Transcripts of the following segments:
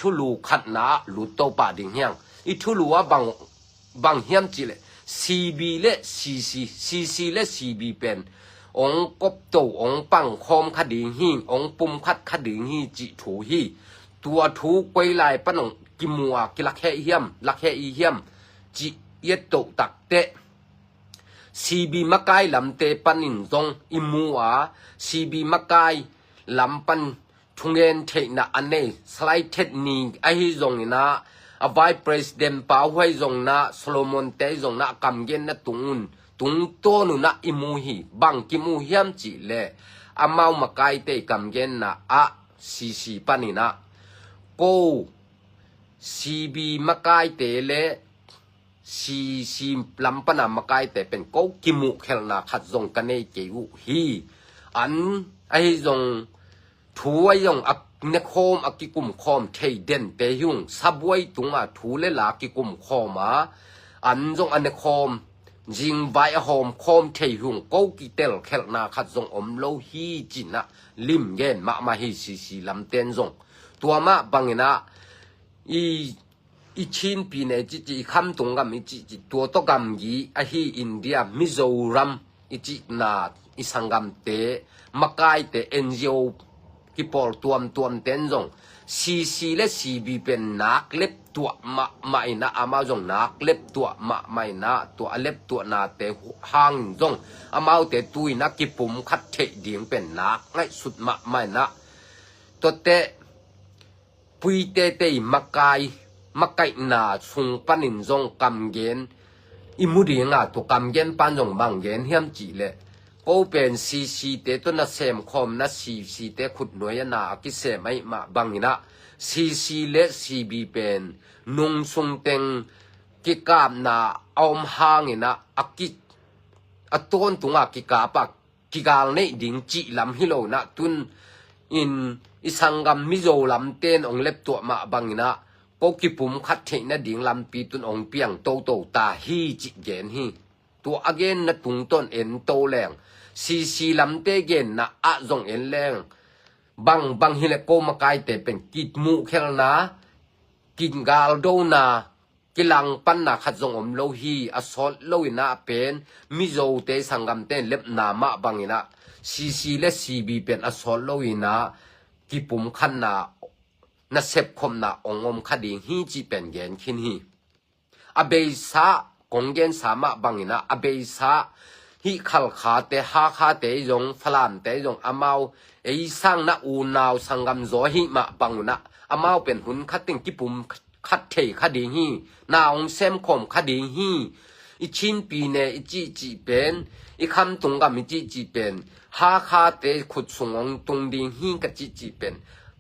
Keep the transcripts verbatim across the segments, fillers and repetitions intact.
thulu khatna ah lut to pah ding hiang. I thulu ah bang, bang hiam cihleh C B le C C, C C le C B pen ong kopto, ong pangkhawm kha ding hi, ong pumkhat kha ding hi cih thu hi. Tua thu koi lai pan ong kimu a kilakhe i hiam, lakhe i hiam cih i et toh takteh C B makai lamte panin zong i mu a, C B makai lam pan thungen theihna a nei, Salai Thet Ni ahi zongin ah, a Vice President pa uh ahi zongin ah, Solomon te ahi zongin ah, a kamgenna tung un, tungtawn un ah i mu hi. Bang kimu hiam cihleh, amau makaite i kamgenna ah C C panin ah, ko C B makaite le C C lam pana makaite pen ko kimuhkhelhna khat zong ka nei kei uh hi. An ahi zong, thu ahi zong a nekhawm, a kikumkhawm thei dente hi ung. Sabuai tunga thu le la kikumkhawm a, an zong a nekhawm, zingvai a hawmkhawm thei hi ung. Ko kitelkhelhna khat zong om lo hi ci-in ah lim gen mahmah hi, C C lamten zong. Tua mah bangin ah i i Chin pyine i cihcih, i khamtung gam i cihcih, tua tawh gamgi ahi India, Mizoram i cihna, i sanggamte, makaite, N G O kipawl tuamtuamte in zong C C le C B pen nak leptuah mahmah in ah, amau zong nak leptuah mahmah in ah, tua a leptuahnate hangin zong amaute tu-in ah kipumkhat theih ding pen nak ngaihsut mahmah in ah, tuate Puite te i makai, makaihna sung panin zong kamgen i mu ding a, tua kamgen pan zong bang gen hiam cihleh, ko pen C C te tawh na semkhawm, na C C te khutnuai a na a kisem ahih mah bangin ah, C C le C B pen nung sungteng kikapna a om hangin ah, a ki, a tawntung a kikap a kigal neih ding cih lam hi lo in ah, tun in i sanggam Mizo lamten ong leptuah mah bangin ah, ko kipumkhat theih nading lampi tun ong piang toto ta hi cih gen hi. Tua a genna tungtawn en to leng, C C lamte genna ah zong en leng, bang bang hileh ko makaite pen kimuhkhelhna, kigaldona, kilangpanna khat zong om lo hi. A sawt lo in ah pen Mizote sanggamte in lepna mah bangin ah, C C le C B pen a sawt lo in ah kipumkhatna, na sepkhopna ong om kha ding hi cih pen gen khin hi. A beisa kong gensa mah bangin ah, a beisa hih Khalkhate, Hakhate zong, Falamte zong, amau ei sangin ah unau sanggam zaw ahih mah bang un ah, amau pen hun khat teng kipum khat thei kha ding hi, na ong semkhawm kha ding hi. I Chin pyine i cihcih pen, i khamtung gam i cihcih pen, Hakhate khut sung ong tung ding hi ka cihcih pen,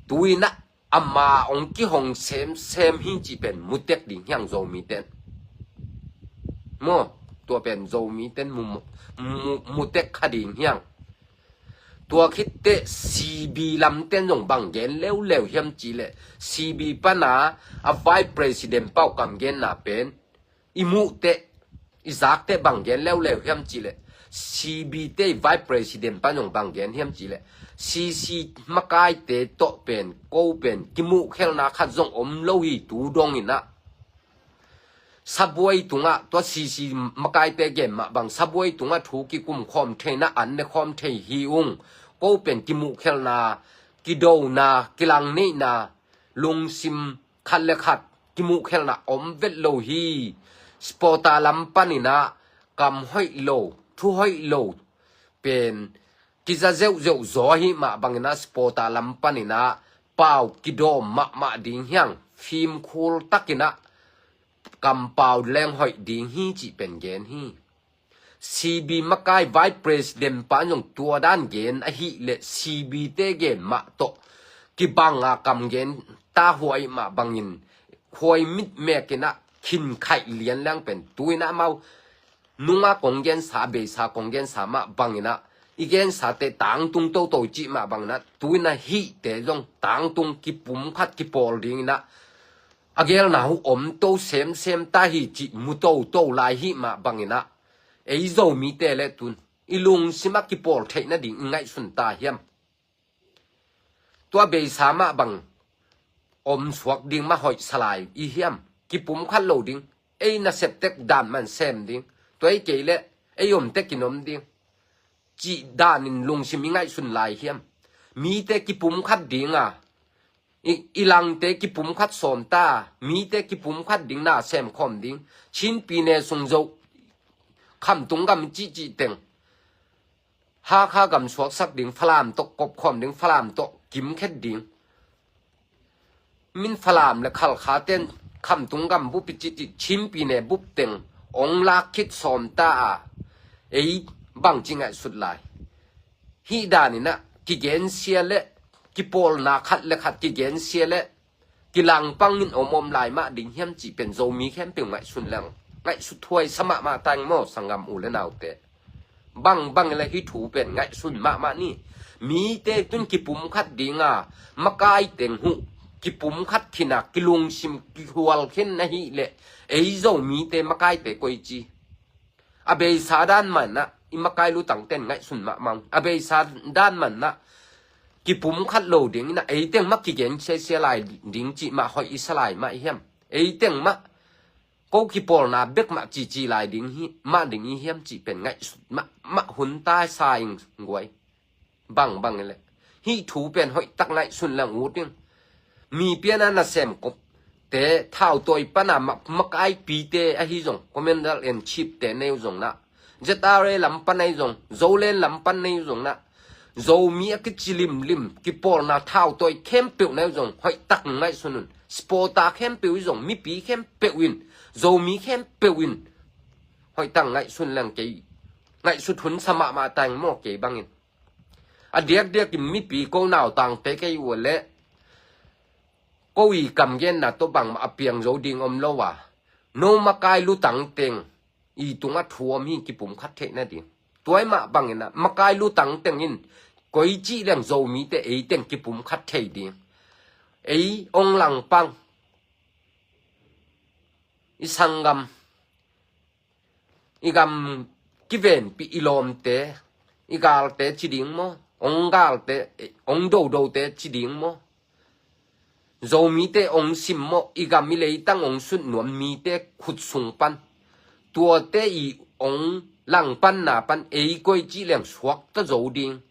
tu-in ah ama ong kihong semsem hi cih pen mutek ding hiang Zomite in. Maw, tua pen Zomite in mu, mu, mutek kha ding hiang. Tua khitteh C B lamten zong bang gen leuleu hiam cihleh, C B pana a Vice President pa uh kamgenna pen i muhteh, i zakteh bang gen leuleu hiam cihleh, C B te i Vice President pan zong bang gen hiam cihleh, C C makaite tawh pen, ko pen kimuhkhelhna khat zong om lo hi tu dongin ah. Sabuai tungah, tua C C makaite gen mah bang, sabuai tungah thu kikumkhawm thei in ah, an nekhawm thei hi ung. Ko pen kimuhkhelhna, kidona, kilangneihna, lungsim khat le khat kimuhkhelhna om vet lo hi. Supporter lam panin ah kam hoih lo, thu hoih lo pen kiza zeuhzeuh zaw ahih mah bangin ah, supporter lam panin ah pau kidawm mahmah ding hiang, fimkhur takin ah kampau leng hoih ding hi cih pen gen hi. C B makai Vice President pa in zong tua dan gen ahih leh, C B te gen mah tawh kibang a kamgen ta huai mah bangin, khuai mitmek in ah khinkhaih lian leng pen tu-in ah amau nunga kong gensa, a beisa kong gensa mah bangin ah, i gensate tangtung toto i cih mah bangin ah, tu-in ah hihte zong tangtung, kipumkhat kipawl dingin ah a gelna uh om to semsem ta hi cih mu toto lai hih mah bangin ah, ei Zomite le tun i lungsim ah kipawl theih nading i ngaihsun ta hiam? Tua beisa mah bang om suak ding mah hoih sa lai i hiam? Kipumkhat lo ding, ei nasep tek dan man sem ding, tua hi kei leh ei om tek in om ding cih danin lungsim i ngaihsun lai hiam? Mite kipumkhat ding a, i, i langte kipumkhat sawm ta, mite kipumkhat ding na sem khawm ding, Chin pyine sung Zo, Khamtung gam i cihcih teng, Hakha gam suaksak ding, Falam tawh kopkhawm ding, Falam tawh kimkhet ding. Min Falam le Khalkha ten Khamtung gam bup i cihcih, Chin pyine bup teng ong lak khit sawm ta a, ei bangci ngaihsut lai? Hih danin ah kigensia le kipawlna khat le khat kigensia le kilangpang in om om lai mah ding hiam cih pen Zomi khempeuh ngaihsun leng, ngaihsut huai sa mahmah ta ing maw, sanggam u le naute? Bangbang le hih thu pen ngaihsun mahmah ni. Mite tun kipumkhat ding a, makai teng huh kipumkhat khin a, kilungsim kihual khin na hih leh, ei Zomite makaite koici? A beisa dan man ah i makai lutangten ngaihsun mahmah ing. A beisa dan man ah kipumkhat lo ding in ah, ei teng mah kigen sia sia lai ding cih mah hoih i sa lai mah i hiam? Ei teng mah ko kipawlna bek mah cici lai ding hi, mah ding i hiam cih pen ngaihsut mahmah hun ta sa ing guai. Bangbang le hih thu pen hoihtak ngaihsun leng ut ing. Mi pian a nasem kop te, thautawi pan a ma-, makaipite ahi zong, Commander in Chief te nei uh zong na, Z R A lam pan ahi zong, Zoland lam pan nei uh zong na, Zomi a kici limlim, kipawlna thautawi khempeuh nei uh zong hoihtak ngaihsun un. Supporter khempeuh i zong, mipi khempeuh in, Zomi khempeuh in hoihtak ngaihsun leng kei ngaihsut hun sa mahmah ta ing maw, kei bangin. A diakdiakin mipi ko nautangte kei uh leh, ko i kamgenna tawh bangmah a piang zo ding om lo a, no makai lutang teng i tungah thu om hi, kipumkhat theih nading. Tua i mah bangin ah makai lutang teng in koici leng Zomite ei teng kipumkhat thei ding. Ei ong langpang, i sanggam, i gam kivenpih i lawmte, i galte ci ding maw, ong galte, ong dodote ci ding maw, Zomite ong sim maw, i gam i leitang ong sut nuam mite khut sung pan, tuate i ong langpanna pan ei koici leng suakta zo ding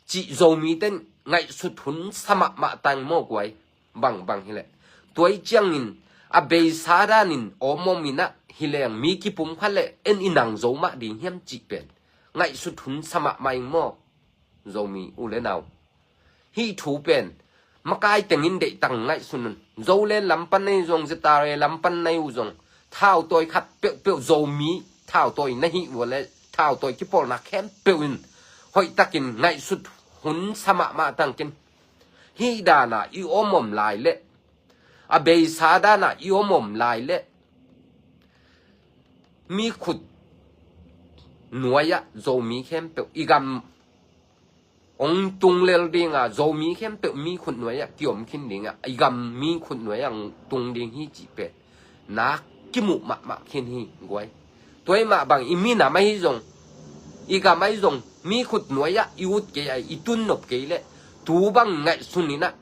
cih Zomite in ngaihsut hun sa mahmah ta ing maw guai. Bangbang hileh, tua i ciangin a beisa danin om om in ah, hi leng mi kipumkhat leh en i nang zo mah ding hiam cih pen ngaihsut hun sa mahmah ing maw, Zomi u le nau? Hih thu pen makai teng in deihtak ngaihsun un. Zoland lam pan nei uh zong, Z R A lam pan nei uh zong, thautawi khat peuhpeuh, Zomi thautawi na hih uh leh, thautawi kipawlna khempeuh in hoihtakin ngaihsut hun sa mahmah ta ing ken. Hih dana i om om lai leh, a beisa dana i om om lai leh, mi khut nuai-ah Zomi khempeuh i gam ong tung lel ding a, Zomi khempeuh mi khut nuai-ah kiom khin ding a, i gam mi khut nuai-ah ong tung ding hi cih pen na kimuh mahmah khin hi guai. Tua i mah bang i minam ahi zong, i gam ahi zong, mi khut nuai-ah i ut kei a, i tun nop kei leh, tu bang ngaihsun in ah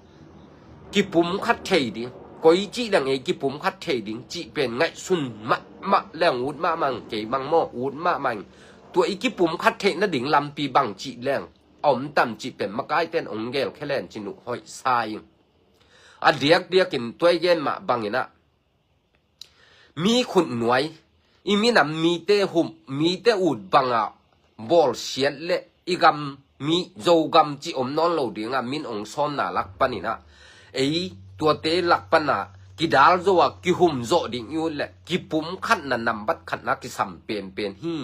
kipumkhat thei ding, koici leng ei kipumkhat thei ding cih pen ngaihsun mahmah leng ut mahmah ing, kei bang maw, ut mahmah ing. Tua i kipumkhat theih nading lampi bang cih leng a om tam cih pen makaite in ong gelkhia len cin uh hoih sa ing. A diakdiakin tua i gen mah bangin ah, mi khut nuai, i minam mite hum, mite ut bangah bawlsiat leh, i gam mi, Zogam cih om nawn lo ding a, min ong sawmna lak panin ah, ei tuate lak pan a kidal zo a, kihum zawh ding i ut leh, kipumkhatna nambat khatna kisam penpen hi.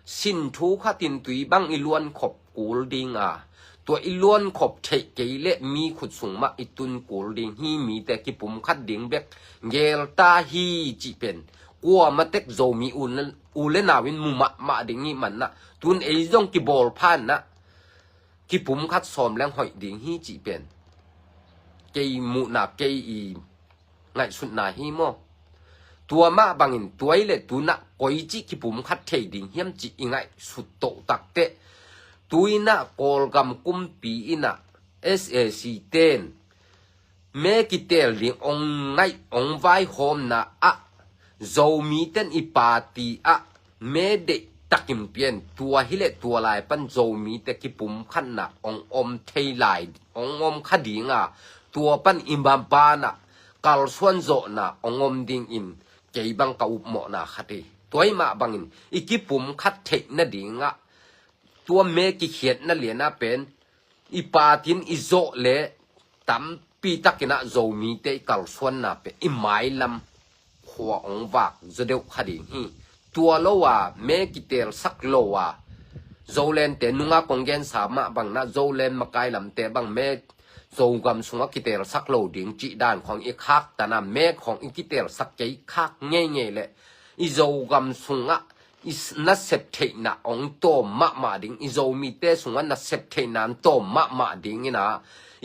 Sin thu khatin tui bang i luankhop kul ding a, tua i luankhop theih kei leh mi khut sung mah i tun kul ding hi, mite kipumkhat ding bek gel ta hi cih pen kuamah tek Zomi u le, u le nau in mu mahmah ding i hih man ah, tun ei zong kibawl phan ah kipumkhat sawm leng hoih ding hi cih pen kei muhna, kei i ngaihsutna hi maw. Tua mah bangin tua i leh tu in ah koici kipumkhat thei ding hiam cih i ngaihsut toh takteh, tu in ah Kawlgam kumpi in ah S A C ten me kiteel ding ong ngaih ong vaihawmna ah Zomite'n i party ah me deihtakin pian, tua hileh tua lai pan Zomite kipumkhatna ong om thei lai, ong om kha ding a, tua pan i maban ah kalsuan zawhna ong om dingin kei bang ka upmawhna khat hi. Tua ahih mah bangin i kipumkhat theih nading ah tua me kikhiatna lian ah pen i party in i zawh leh tampi takin ah Zomite i kalsuanna pen i mailam khua ong vak zaw deuh kha ding hi. Tua lo a me kiteelsak lo a Zolente nunga kong gensa mah bangin ah Zoland makai lamte bang me Zogam sungah kiteelsak lo ding cih dan khawng i khaktan a, me khawng i kiteelsak kei khak ngeingei leh i Zogam sungah i s- nasep theihna ong tawm mahmah ding, i Zomite sungah nasep theihna ong tawm mahmah dingin ah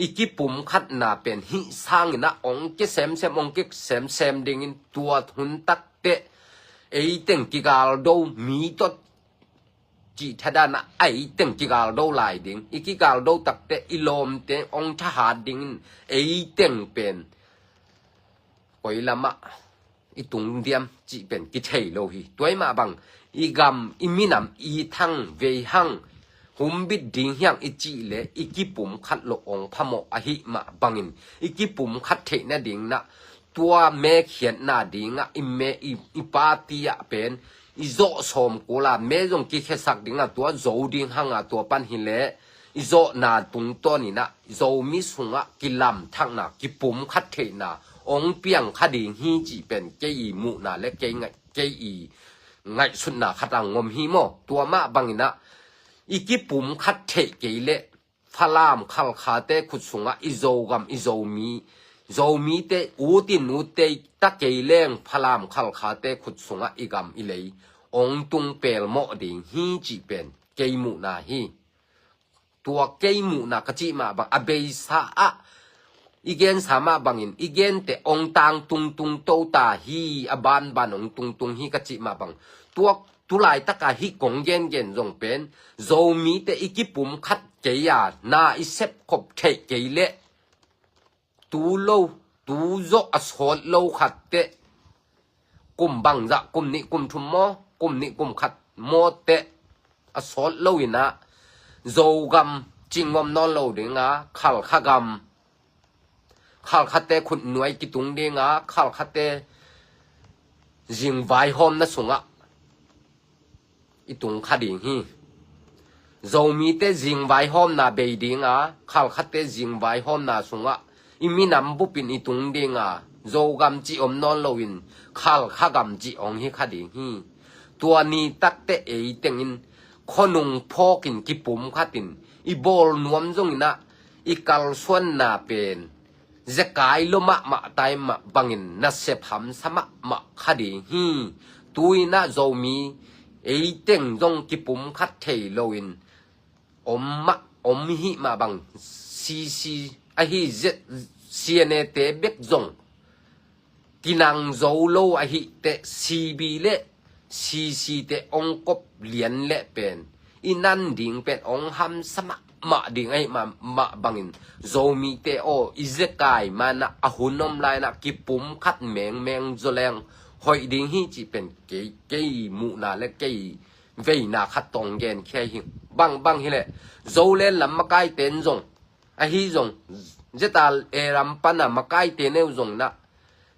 i kipumkhatna pen hih sangin ah ong kisemsem, ong kisemsem dingin tua hun takteh eiteng kigaldo, mi tawh cih thadan ah eiteng kigaldo lai ding, i kigaldo takteh i lawmte ong thahat dingin eiteng pen koi lamah i tung diam cih pen kithei lo hi. Tua ahih mah bang i gam, i minam i thang vei hang humbit ding hiang i cih leh i kipumkhat loh ong phamawh ahih mah bangin i kipumkhat theih nading ah tua me khiatna ding ah i me i, i party ah pen i zawh sawm kul a, me zong kikhiasak ding a, tua zo ding hang a, tua pan hileh i zawhna tungtawnin ah Zomi sungah kilamthakna, kipumkhat theihna ong piang kha ding hi cih pen kei i muhna leh kei ngaih, kei i ngaihsutna khat ong om hi maw. Tua mah bangin ah i kipumkhat theih kei leh Falam Khalkhate khut sungah i Zogam, i Zomi, Zomite ut in ut tei ta kei leng Falam Khalkhate khut sungah i gam i lei ong tung pelmawh ding hi cih pen kei muhna hi. Tua kei muhna ka cih mah bang, a beisa ah i gensa mah bangin i gente ong tang tungtung to ta hi, a banban ong tungtung hi ka cih mah bang, tua tulaitak a hih kong gengen zong pen Zomite i kipumkhat kei a, na i sepkhop theih kei leh tu lo, tu zawh a sawt lo khat teh kum bangzah, kum nih kum thum maw, kum nih kum khat maw teh a sawt lo in ah Zogam cih ngom nawn lo ding a, Khalkha gam, Khalkhate khut nuai kitung ding a, Khalkhate zingvaihawmna sungah i tung kha ding hi. Zomite zingvaihawmna bei ding a, Khalkhate zingvaihawmna sungah i minam bupin i tung ding a, Zogam cih om nawn loin Khalkha gam cih ong hi kha ding hi. Tua ni takteh eiteng in khuanung phawkin kipumkhatin i bawl nuam zongin ah i kalsuanna pen zekai lo mahmah tai mah bangin nasep hamsa mahmah kha ding hi. Tu-in ah Zomi eiteng zong kipumkhat thei loin om mah, om hih mah bang, C C ahi zet, C N A te bek zong kinang zo lo ahih teh C B le C C te ong kop lian leh pen i nan ding pen ong hamsa mahmah ding ahih mah, mah bangin Zomite aw, i zekai manah a hun om lainah kipumkhat mengmeng zaw leng hoih ding hi cih pen kei, kei muhna le kei veina khat tawh ong genkhia hi. Bangbang hileh Zoland lam makaite in zong, ahi zong, Z R A lam pana makaite na hi uh zong nah,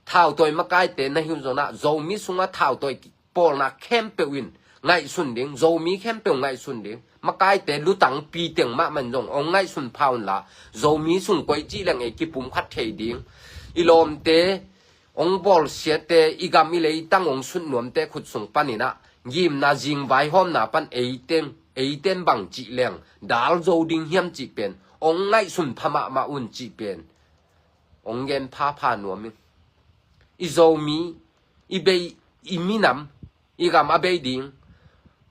thautawi makaite na hi uh zong nah, Zomi sungah thautawi pawlna khempeuh in ngaihsun ding, Zomi khempeuh ngaihsun ding, makaite lutangpi teng mahmah in zong ong ngaihsun pha unla, Zomi sung koi cih leng ei kipumkhat thei ding, i lawmte ong bawlsiate, i gam i leitang ong sutnuamte khut sung panin ah gimna zingvaihawmna pan eiteng, eiten bang cih leng dal zo ding hiam cih pen ong ngaihsun pha mahmah un cih pen ong gen phapha nuam in. I Zomi, i bei, i minam, i gam a bei ding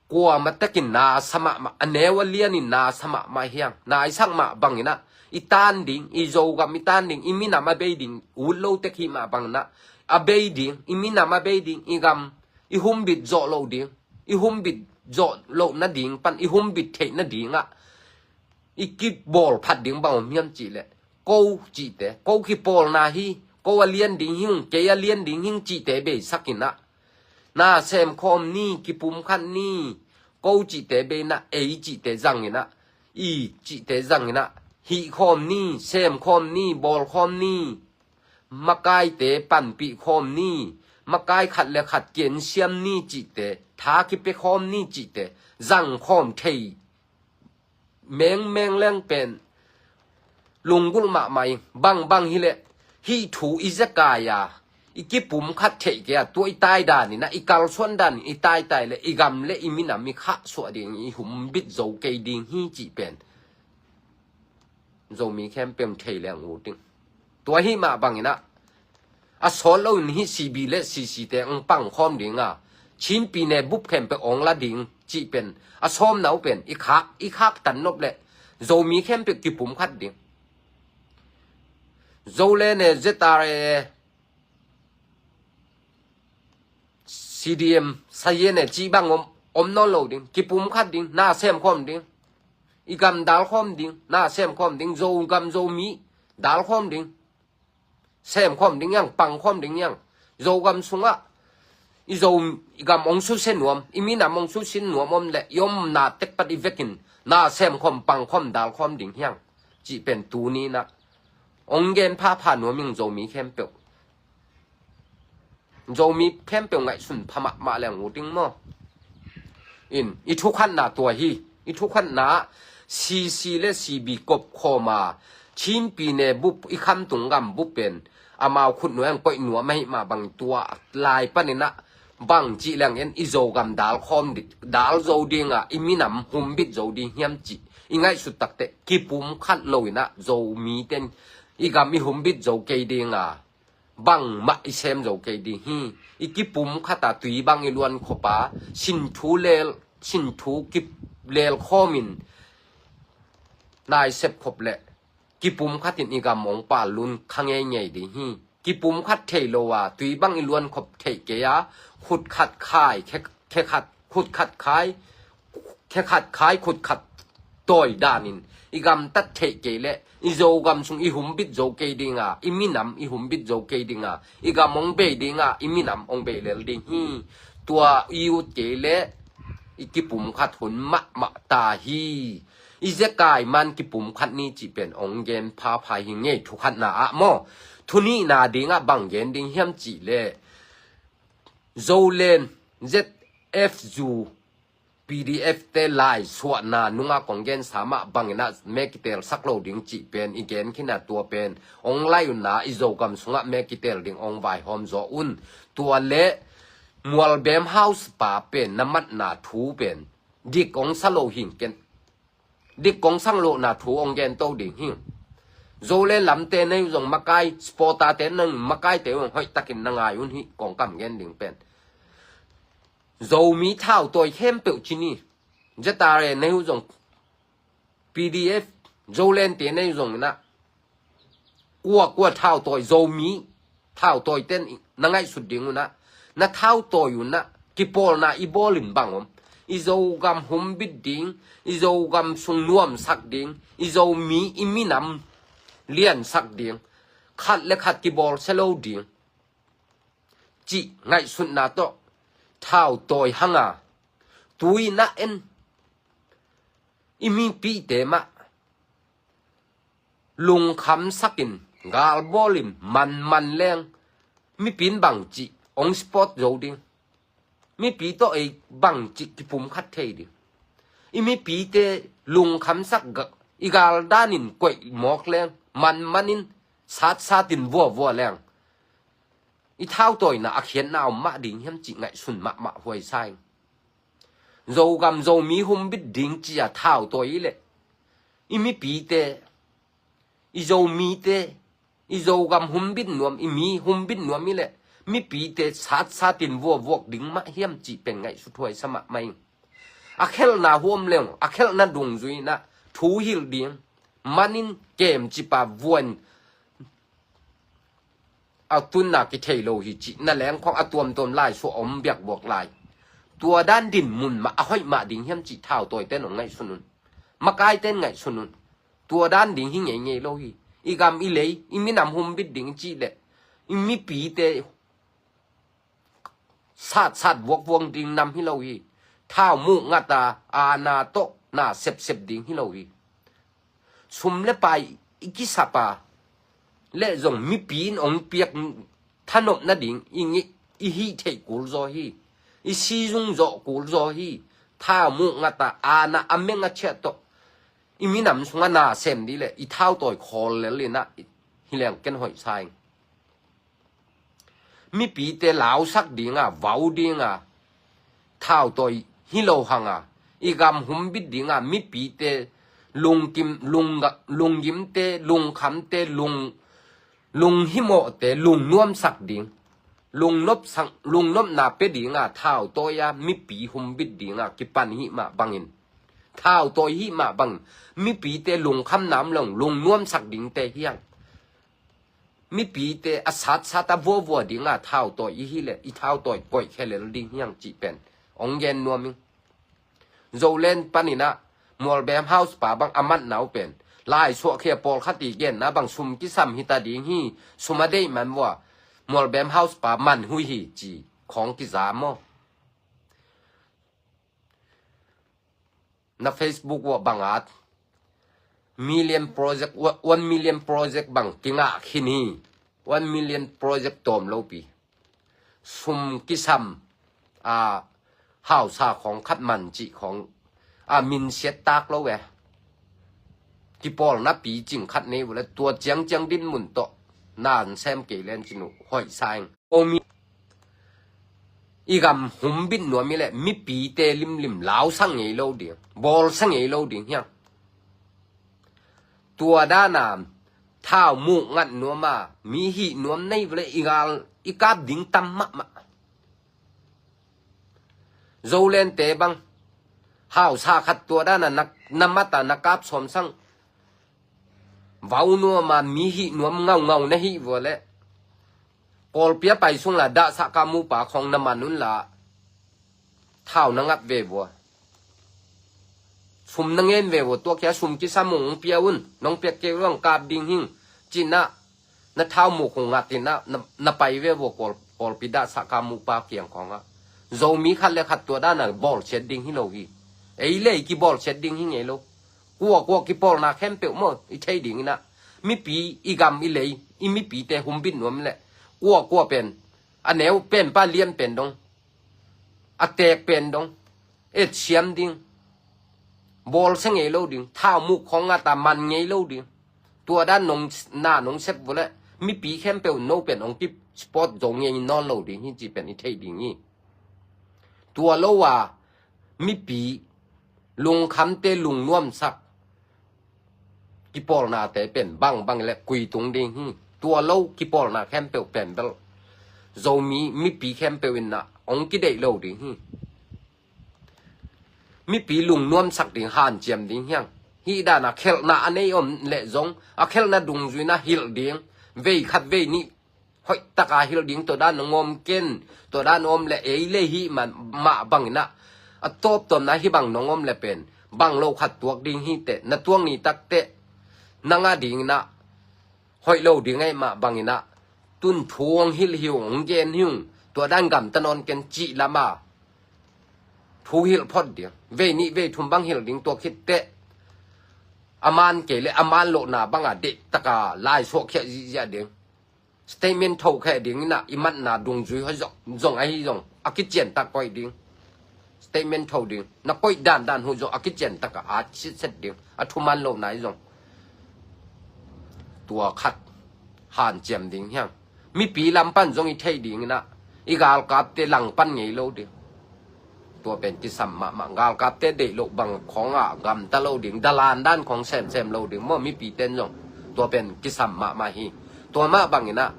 kuamah takin na sa mahmah, a neu a lianin na sa mahmah hiang. Na i sak mah bangin ah i tan ding, i Zogam i tan ding, i minam a bei ding ut lo tek hi mah bangin ah a bei ding, i minam a bei ding, i gam i humbit zawh loh ding, i humbit zawh loh nading pan i humbit theih nadingah i kibawl phat ding bang om hiam cih leh ko cihte, ko kipawlna hi, ko a lian ding hi ung, kei a lian ding hi ung cihte beisak in ah, na semkhawm ni, kipumkhat ni, ko cihte bei in ah, ei cihte zang in ah, i cihte zang in ah, hihkhawm ni, semkhawm ni, bawlkhawm ni, makaite panpihkhawm ni, makai khat le khat kiansiam ni cihte, tha kipiakhawm ni cihte zangkhawm thei mengmeng leng pen lunggulh mahmah ing. Bangbang hileh hih thu i zekai a, i kipumkhat theih kei a, tua i taidan in ah, i kalsuan dan in i taitai le i gam le i minam i khahsuah ding, i humbit zo kei ding hi cih pen Zomi khempeuh in thei leng ut ing. Tua hih mah bangin ah, a sawt loin hih C B le C C te ong pangkhawm ding a, Chin pi ne bup khempeuh ong la ding cih pen a sawmna uh pen i khak, i khaktan nop leh Zomi khempeuh kipumkhat ding. Zo le ne Z R A, C D M, saye ne cih bang om, om nawn lo ding, kipumkhat ding, na semkhawm ding, i gam dalkhawm ding, na semkhawm ding, Zogam Zomi dalkhawm ding, semkhawm ding hiang, pangkhawm ding hiang. Zogam sungah i Zo, i gam ong susia nuam, i minam ong susia nuam om leh i omna tekpat i vekin na semkhawm, pangkhawm, dalkhawm ding hiang cih pen tuni in ah ong gen phapha nuam ing. Zomi khempeuh, Zomi khempeuh ngaihsun pha mahmah leng ut ing maw. In, i thukhatna tua hi. I thukhatna ah C C le C B kopkhawm a, Chin pi ne bup, i khamtung gam bup pen amau khutnuai ang koih nuam ahih mah bang, tua lai panin ah bang cih leng en, i Zogam dalkhawm di-, dal zo ding a, i minam humbit zo ding hiam cih i ngaihsut takteh kipumkhat lo in ah, Zomite in i gam i humbit zo kei ding a, bangmah i sem zo kei ding hi. I kipumkhat a, tui bang i luan khop a, sinthu lel, sinthu kip lelkhawm in, naisep khop leh kipumkhat in i gam ong pallun kha ngeingei ding hi. Kipumkhat thei lo a, tui bang i luan khop theih kei a, khut khat khai, khe, khe khat, khut khat khai, khe khat khai, khut khat tawi dan in i gamtat theih kei leh i Zogam sung i humbit zo kei ding a, i minam i humbit zo kei ding a, i gam ong bei ding a, i minam ong bei lel ding hi. Tua i ut kei leh i kipumkhat hun mahmah ta hi. I zekai man kipumkhat ni cih pen ong gen phapha hi ing ei, thukhatna ah maw. Thunihna ding ah bang gen ding hiam cih leh, Zoland, Z F U, P D F te laisuahna nung ah kong gensa mah bangin ah me kitelsak lo ding cih pen i gen khin a, tua pen ong lai un a, i Zogam sungah me kitel ding ong vaihawm zaw un. Tua leh Mualbem House pa pen na matna thu pen dik ong sa lo hi ing ken. Dik kong sang lohna thu ong gen to ding hi ing. Zoland lamte na hi uh zong makai, supporter te na hi uh, makaite uh zong hoihtakin na ngai un hi, kong kam gen ding pen. Zomi thautawi khempeuh ci ni. Z R A na hi uh zong, P D F, Zoland te na hi uh zong in ah, kua kua thautawi, Zomi thautawi ten na ngaihsut ding un ah, na thautawi un ah, kipawlna i bawl in bang om. I Zogam humbit ding, i Zogam sung nuamsak ding, i Zomi i minam liansak ding, khat le khat kibawlsia lo ding cih ngaihsutna tawh thautawi hang a, tui in ah en, i mipite mah lungkhamsakin, galbawlin, manman leng, mipi in bangci ong support zo ding, mipi tawh ei bangci kipumkhat thei ding, i mipite lungkhamsak ga-, i galdanin koih mawk leng, manmanin, satsatin vuavua leng, i thautawina a khiatna om mah ding hiam cih ngaihsun mahmah huai sa ing. Zogam Zomi humbit ding ci-a thautawi i leh, i mipite, i Zomite, i Zogam humbit nuam, i mi humbit nuam i leh, mipite satsatin vuavuak ding mah hiam cih pen ngaihsut huai sa mahmah ing. A khelhna huam leng, a khelhna dungzui in ah thu hilh ding, manin kemcipa vuan a tunna kithei lo hi cih na lengkhawng a tuamtuam laisuah om biakbuak lai. Tua dan din mun mah a hoih mah ding hiam cih thautawite in ong ngaihsun un. Makaite in ngaihsun un. Tua dan ding hi ngeingei lo hi. i gam i lei, i minam humbit ding cih leh i mipite satsat vuakvuak ding nam hi lo hi. Thau muh ngat a, aana tawh na sepsep ding hi lo hi. Sum le pai i kisap a, le zong mipi in ong piak thanop nading i ngi, i hih theih kul zaw hi. I sizung zawh kul zaw hi. Thau muh ngat a, aana a meng a chiah tawh i minam sungah na sem dih le i thautawi khawl lel inah hi leng ken hoih sa ing. Mipite lausak dinga, vau dinga, thautawi hi lo hanga, i gam humbit dinga, mipite lungkim, lungga-, lunggimte, lungkhamte, lung, lunghimawhte, lungnuamsak ding, lungnopsak, lungnopna pia dinga, thautawi a, mipi humbit dinga, kipan hih mah bangin, thautawi hih mah bangin, mipite lungkhamna om lo, lungnuamsak dingte hiang. Mipite a satsat a vuavua dinga thautawi i hih leh i thautawi koih khelel ding hiang cih pen ong gen nuam ing. Zoland paninah Mualbem House pa bang a matna uh pen, lai suahkhia pawlkhat i genna bang sum kisam hita ding hi, sum a deih man vua Mualbem House pa man hui hi ci khawng kiza maw? Na Facebook uah bang at million project, one million project bang kingah khin hi. One million project tawm lopi, sum kisam a, hausa khawng khat man cih khawng a, minsiat tak lo e. Kipawlna picing khat nei uh le tua ciangciang dinmun tawh nan sem kei len cin uh hoih sa ing. Omi i gam humbit nuam i le mipite limlim lausa ngei lo ding, bawlsa ngei lo ding hiang. Tua dana thau muh ngat nuam a, mi hih nuam nei vele i gal i kap ding tam mahmah. Zolente bang hausa khat tua dana na, na mata na kap sawm sang vau nuam a, mi hih nuam ngaungau na hih vua le Kawlpi a pai sung la dahsah ka mupa khawng na man un la thau na ngat ve vua. Sum na ngen ve vua, tua kia sum kisam ung pia un, nong piak kei uang kap ding hing, cinah na thau muk hong ngat inah na, na pai ve vua Kawl, Kawlpi dahsah ka mupa kiang khawngah. Zomi khat le khat tua dana bawlsiat ding hi lo hi. Ei le i kibawlsiat ding hi ngei lo. Kuakua kipawlna khempeuh maw i thei ding inah, mipi i gam i lei, i mipite humbit nuam le kuakua pen a neu pen pa lian pen dong, a teek pen dong etsiam ding, bawlsia ngei lo ding, thau muk khawng ngata man ngei lo ding. Tua dan nong, na nong sep vua le mipi khempeuh no pen ong ki sport zo ngei nawn lo ding hi ci pen i thei ding hi. Tua lo a mipi lungkhamte lungnuamsak kipawlnate pen bangbang le kuitung ding hi. Tua lo kipawlna khempeuh pen bel Zomi mipi khempeuh inah ong kideih lo ding hi. Mipi lungnuamsak ding hanciam ding hiang. Hih dana khelhna a nei om le zong a khelhna dungzuina hilh ding, vei khat vei nih hoihtaka hilh ding, tua dan nong om ken, tua dan om le ei le hih man mah banginah a tawptawpna hih bang nong om le pen bang lo khat tuak ding hi teh, na tuak ni tak teh na ngah dinginah hoih lo ding aih mah banginah tun thu hong hilh hi ung, hong gen hi ung, tua dan gamta nawn ken cih lama thu hilh phot ding, vei nih vei thum bang hilh ding, tua khit teh a man kei le a man lohna banga deihtaka lai suahkhiah zihziah ding. Statement thokhia ding inah i matna dungzui hoi zong, zong ahi zong a kiciantak koih ding. Statement tho ding, na koih dandan huh zong a kiciantaka at sitset ding, a thuman lohna hi zong. Tua khat hanciam ding hiang. Mipi lam pan zong i thei ding inah i galkapte langpan ngei lo ding. Tua pen kisam mahmah. Galkapte deih loh bang khawngah gamta lo ding, dalan dan khawng semsem lo ding maw, mipiten zong. Tua pen kisam mahmah hi. Tua mah banginah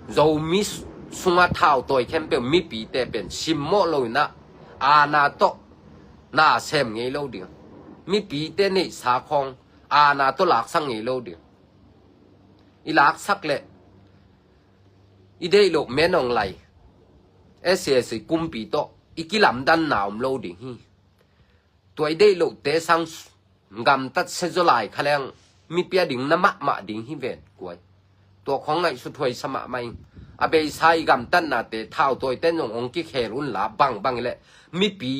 Zomi sungah thautawi khempeuh mipite pen simmawh lo inah aana tawh na sem ngei lo ding. Mipite neihsa khawng aana tawh laksak ngei lo ding. I laksak leh i deih loh Min Aung Hlaing, S A S kumpi tawh i kilamdanna om lo ding hi. Tua i deih lohte sang gamtat sia zaw lai kha leng mipi a ding na mahmah ding hi ven guai. Tua khong ngaihsut huai sa mahmah ing. A beisa i gamtatnate thautawite zong hong kikhel unla bangbang i leh mipi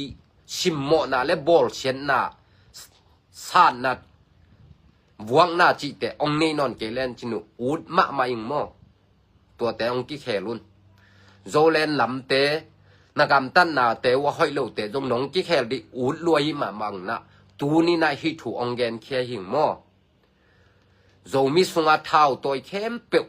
simmawhna le bawlsiatna, satna, vuakna cihte hong nei nawn kei len cin uh ut mahmah ing maw? Tuate hong kikhel un. Zoland lamte, na gamtatnate uh a hoih lote zong nong kikhel dih ut lua hi mahmah ing na. Tuni na hih thu hong genkhia hing maw? Zomi sunga thautawi khempeuh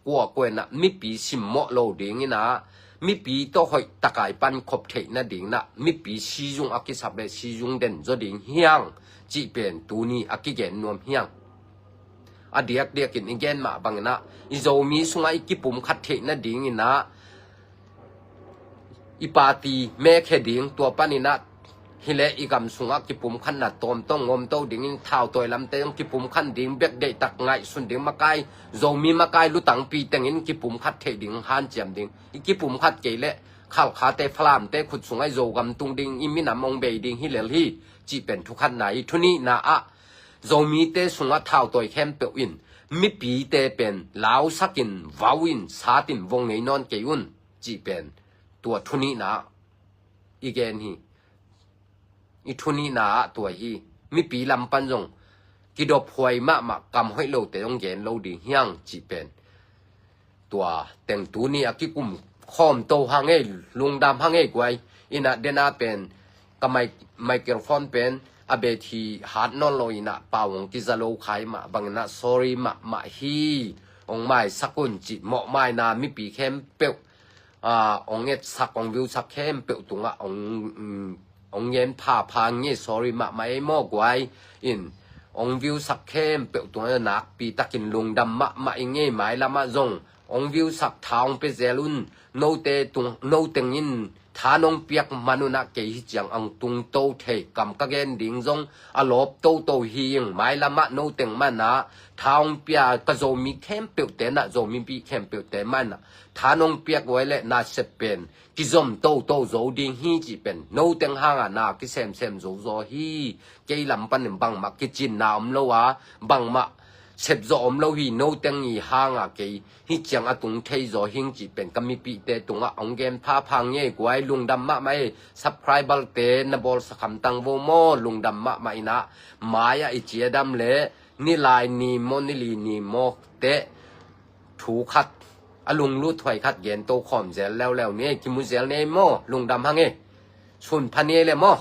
kuakua inah mipi simmawh lo ding inah mipi tawh hoih takai pan khop theih nading inah mipi sizung a kisap le sizung den zaw ding hiang cih pen tuni a kigen nuam hiang. A diakdiakin i gen mah bang inah i Zomi sungah i kipumkhat theih nading inah i party mekhia ding, tua pan inah hileh i gam sungah kipumkhatna tawmtawng ngomto dingin thautawi lamte zong kipumkhat ding bek deihtak ngaihsun ding makai, Zomi makai lutangpi tengin kipumkhat theih ding hanciam ding. I kipumkhat kei leh Khalkhate Falamte khut sungah i Zogam tung ding i minam hong bei ding hi lel hi cih pen thukhatna hi. Thunihna ah Zomite sungah thautawi khempeuh in mipite pen lausakin vau in satin vong ngei nawn kei un cih pen tua thunihna ah i gen hi. I thunihna ah tua hi. Mipi lam pan zong kidophuai mahmah, kam hoih lote zong gen lo ding hiang cih pen tua teng tuni a kikum khawm to hang ei, lungdam hang ei guai. Inah dena pen ka mic-, microphone pen a battery hat nawn lo inah pau hong kiza lo khai mah bang inah sorry mahmah hi. Hong maisak un cih mawhmaina mipi khempeuh, ah, hong etsak, hong viewsak khempeuh tungah hong, mm, hong ngen phapha ngei, sorry mahmah ei maw guai. In hong viewsak khempeuh tungah nakpi takin lungdam mahmah i ngei. Mailamah zong hong viewsak, tha hong pia zel un. Note tung, no teng in tha nong piak man unah kei hi ciang ang tungto thei, kam ka gen ding zong a lawp toto hi ing. Mailamah no teng manah tha hong pia, ka Zomi khempeuhte nah, Zomi pi khempeuhte manah tha nong piak uai leh nasep pen kizom toto zo ding hi cih pen no teng hangah na kisemsem zozaw hi. Kei lam panin bangmah kicinna om lo a, bangmah sepzawh om lo hi. No teng i hangah kei hi ciang a tung thei zaw hing cih pen ka mipihte tungah hong gen phapha ngei guai. Lungdam mahmah ei. Subscriberte na bawlsa khamtang vo maw? Lungdam mahmah inah mai-ah i ciadam le nilai ni maw, nili ni maw teh thu khat, a lunglut huai khat gen to khawm zel leuleu ni ei. Kimu zel ni ei maw? Lungdam hang ei. Sun pha ni ei le maw?